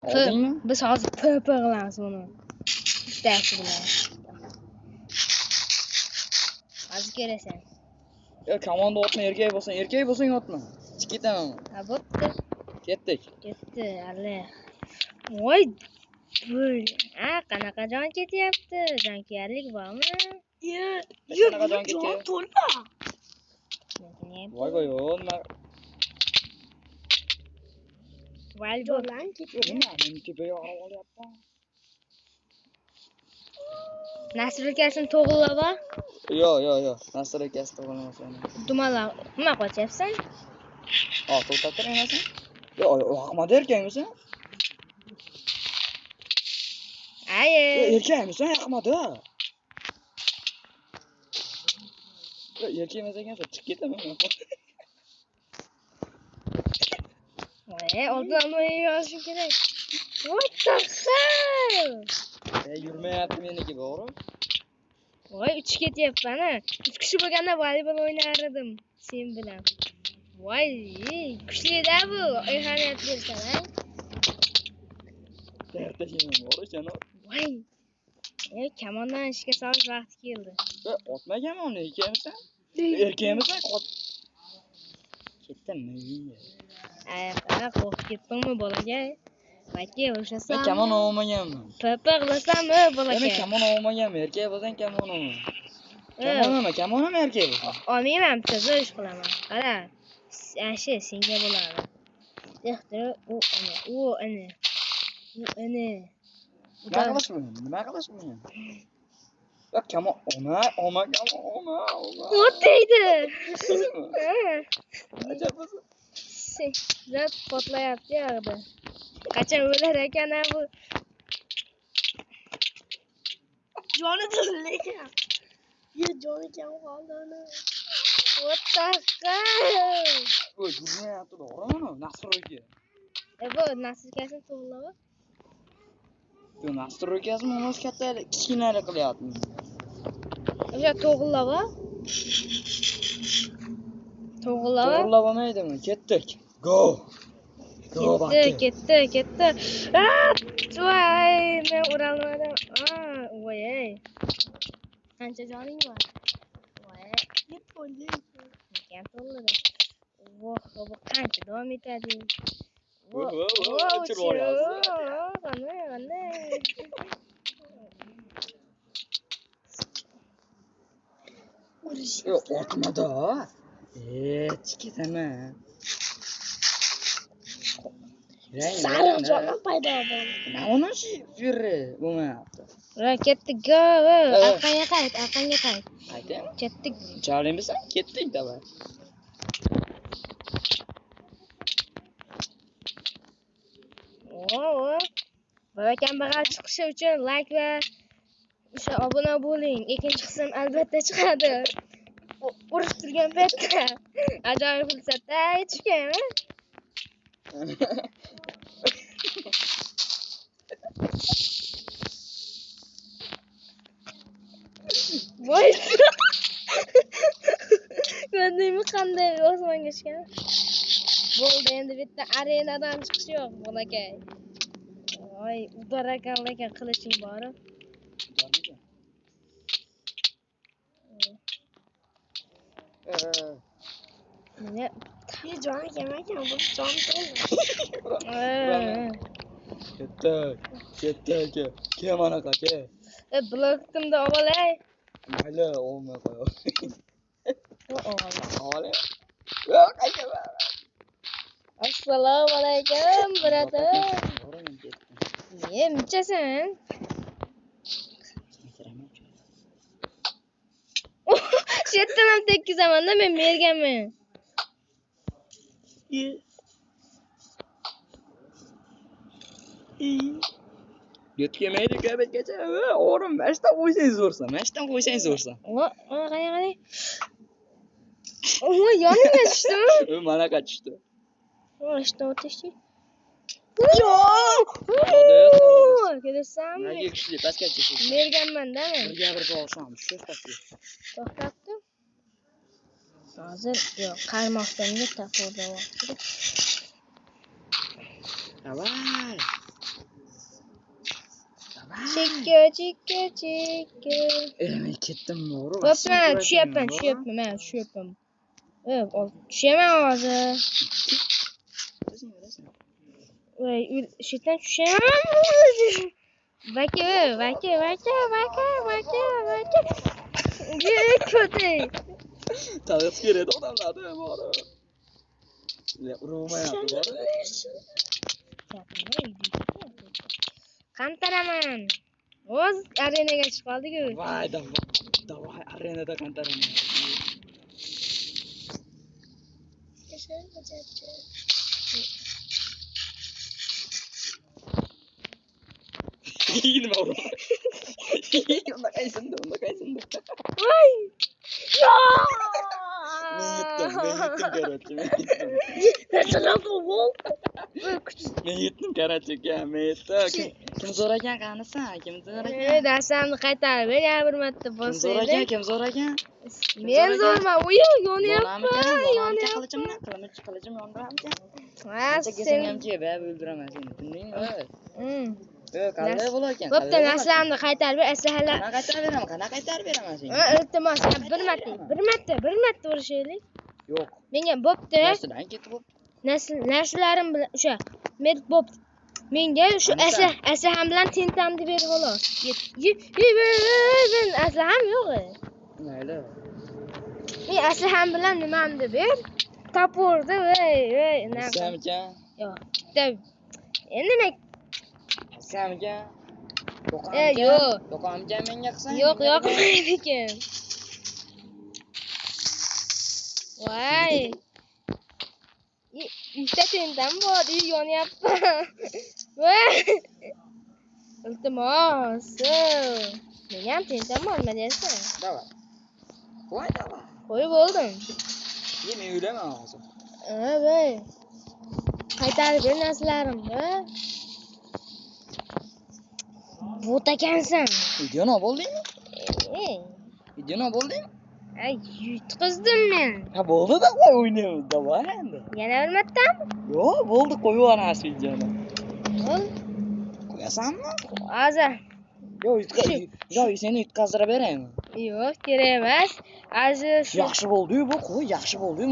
Oldingmi? Biz hozir PP qilamiz buni. Bittasi bilan. Hozir ko'rasan. Yo, komanda otma, erkak bo'lsang, erkak bo'lsang otma. Chiqib ketaman. Ha, bo'pti. Ketdik. Ketdi, alla. Voy. A, qanaqa jon ketyapti? Jonkuyarlik bormi? Ye, Qanaqa jon jon ketyapti? to'la. Voy voy, nima? Voy, bu Jonlan ketdi. Nima, meni tepaga olib olyapti. Nasr akasini to'g'rilab ol. Yo, yo, yo. Nasr akasi to'g'rilamasa. Dumaloq. Nima qochyapsan? Ha, to'xtab tur emasmi? Yo, Ahmad erkakmisan? Aye. Erkakmisan, Ahmad? Erkak emas ekansan, chiqib ketaman. Voy, oldin yozishim kerak. What the hell? Yurmayapti meniki, to'g'ri? Voy, uchib ketyapman-a. 3 kishi bo'lganda voleybol o'ynar edim sen bilan. Voy, kuchli-da bu. Ahamiyat bersan, a? Dardashayman, bor janob. Voy. Kamondan ishga solish vaqti keldi. Otmaganman uni, erkakmisan? Erkakmisan? Ketdimmi? Ay, qo'rqib ketdingmi bolaga? Baytga o'shasan. Men kamon olmaganman. PP qilasanmi bolaga? Men kamon olmaganman, erkak bo'lsang kamon olma. Kamon olma, kamon olma erkak bo'lsang. Olmayman, bitta zo'r ish qilaman. Qara, ana senga bo'ladi. Dehdir, u ana, u ana. U ana. Nima qilish mumkin? Nima qilish mumkin? Yo'q, kamon olma, olma, kamon olma, olma. O't deydi. Ajab bo'lsa. Zat portlayapti yog'da. Qachon o'lar ekan bu? Joni to'la ekan. Ye, joni kam qoldi uni. What the hell? O'y, yurmayapti, to'g'rimi? Nasr aka. Bu Nasr akasini to'g'rilab. Yo, Nasr akasi mo'mos kattalik, kichkinalik qilyapti. O'sha to'g'rilab. To'g'rilab. To'g'rilab olmaydimi? Ketdik. Go. Go, ketdi, ketdi, ketdi. Voy, men uralmadim. Voy. Qancha joning bor? Voy, Yet to'la. Kam to'ldi. Voh, bu qancha davom etadi? Voh, voh, voh, o'chirib yuboryapsiz. Qanday, qanday? Yo'q, otmada. Chiqib ketaman. Sariq jonim paydo bo'ldi. Nima uni yuri bo'lmayapti. Ura, ketdik, go. Orqangga qayt, orqangga qayt. Qaytaymi? Ketdik. Chalmaymisan? Ketdik, davay. O, Bola kambag'al chiqishi uchun like va o'sha obuna bo'ling. Ikkinchi qism albatta chiqadi. Urush turgan paytda ajoyib fursatda aytishgan. Voy. Ko'rdingmi qanday osmonga chiqqan? Bo'ldi, endi bitta arenadan chiqish yo'q, bolakay. Voy, udar ekan lekin qiliching bor. Nima? Ye, joni kam ekan, bu joni to'la. Ketdik, ketdik. Kel mana aka. Blokimni olay. Mayli, olmay qo'y. Olay. Yo'q, aka. Assalomu alaykum, bratan. Ne, munchasan? Shu yerdan ham tekkizaman-da, men merganman. Yetib kelmaydi, ko'paytgacha. O'g'rim, mashdan qo'ysang zo'rsan, mashdan qo'ysang zo'rsan. O, qani, qani. O, yonimga tushdimi? U manaqa tushdi. O, ishda o'tishdi. Yo'q. Молодец, молодец. Kelasanmi? Nega kuchli, pastga tushdi. Merganman-da men. Birga bir bosham, shu pastga. To'xtatdim. Hozir yo'q, qarmoqdan topildi. Давай. Chekka, chekka, chekka. Men ketdim to'g'ri. Bo'pti, mana tushyapman, tushyapman, mana tushyapman. Tushaman hozir. Voy, shu yerdan tushaman. Vaka, vaka, vaka, vaka, vaka, vaka. Ko'ting. Tarix kerak odamlarni bori. Ya urmayapti bori. Qantaraman. O'z arenaga chiqib qoldik-ku. Voy, davay, arenada qantaraman. Nima urma? Unda qaysindi, unda qaysindi. Voy! Men yetdim, короче, men yetdim. Men yetdim, короче, men yetdim. Kim zo'r ekan, qanisan? Kim zo'r ekan? Narsamni qaytarib ber, yana bir marta Kim zo'r ekan, bosaylik. kim zo'r ekan? Men zo'rman, uy, yonyapman, yonyapman. Qilichimni, qilich, qilijim yondiramikan? Ha, Qancha sen. kelsang ham ke, baribir o'ldiraman seni. Tushundingmi? Qanday bo'lar ekan? Bo'pti, narsalarni qaytarib ber, aslahalar. Qanaqa qaytarib beraman? Qanaqa qaytarib beraman senga? Ha, iltimos, bir marta, bir marta, bir marta urishaylik. Yo'q. Menga bo'pti. Narsadan ketib bo'pti. Narsalarim bilan o'sha men bo'pti. Menga shu Qanaqa? aslaham bilan tentamni ber xolos. Men aslaham yo'q. Mayli. Men aslaham bilan nimamni ber? Toporni, voy, voy, Qilsamikan? Yo'q. Bitta endi men Qilsamikan? Yo'q. Yo'qamikan menga qilsang? Yo'q, yoqmaydi ekan. Voy. Bitta tentam bor, uy yonyapti. Voy. Iltimos. Menga ham tentam bor, nima deyapsan? Давай. Voy, давай. Qo'yib bo'ldim. Ye, men o'laman hozir. Ha, voy. Qaytarib ber narsalarimni. Bot ekansan. Videoni olib bo'ldingmi? Ey, Videoni olib bo'ldingmi? ay, yutqizdim men. Ha, bo'ldi, давай o'ynaymiz, давай endi. Yana bir martami? Yo'q, bo'ldi, qo'yib yuboramiz videoni. Bo'l. Qo'yasanmi? Hozir. Yo'q, yo'q, seni yutqazdirib beraymi? Yo'q, kerak emas. Hozir shu Yaxshi bo'ldi-yu bu, qo'y, yaxshi bo'ldi-yu.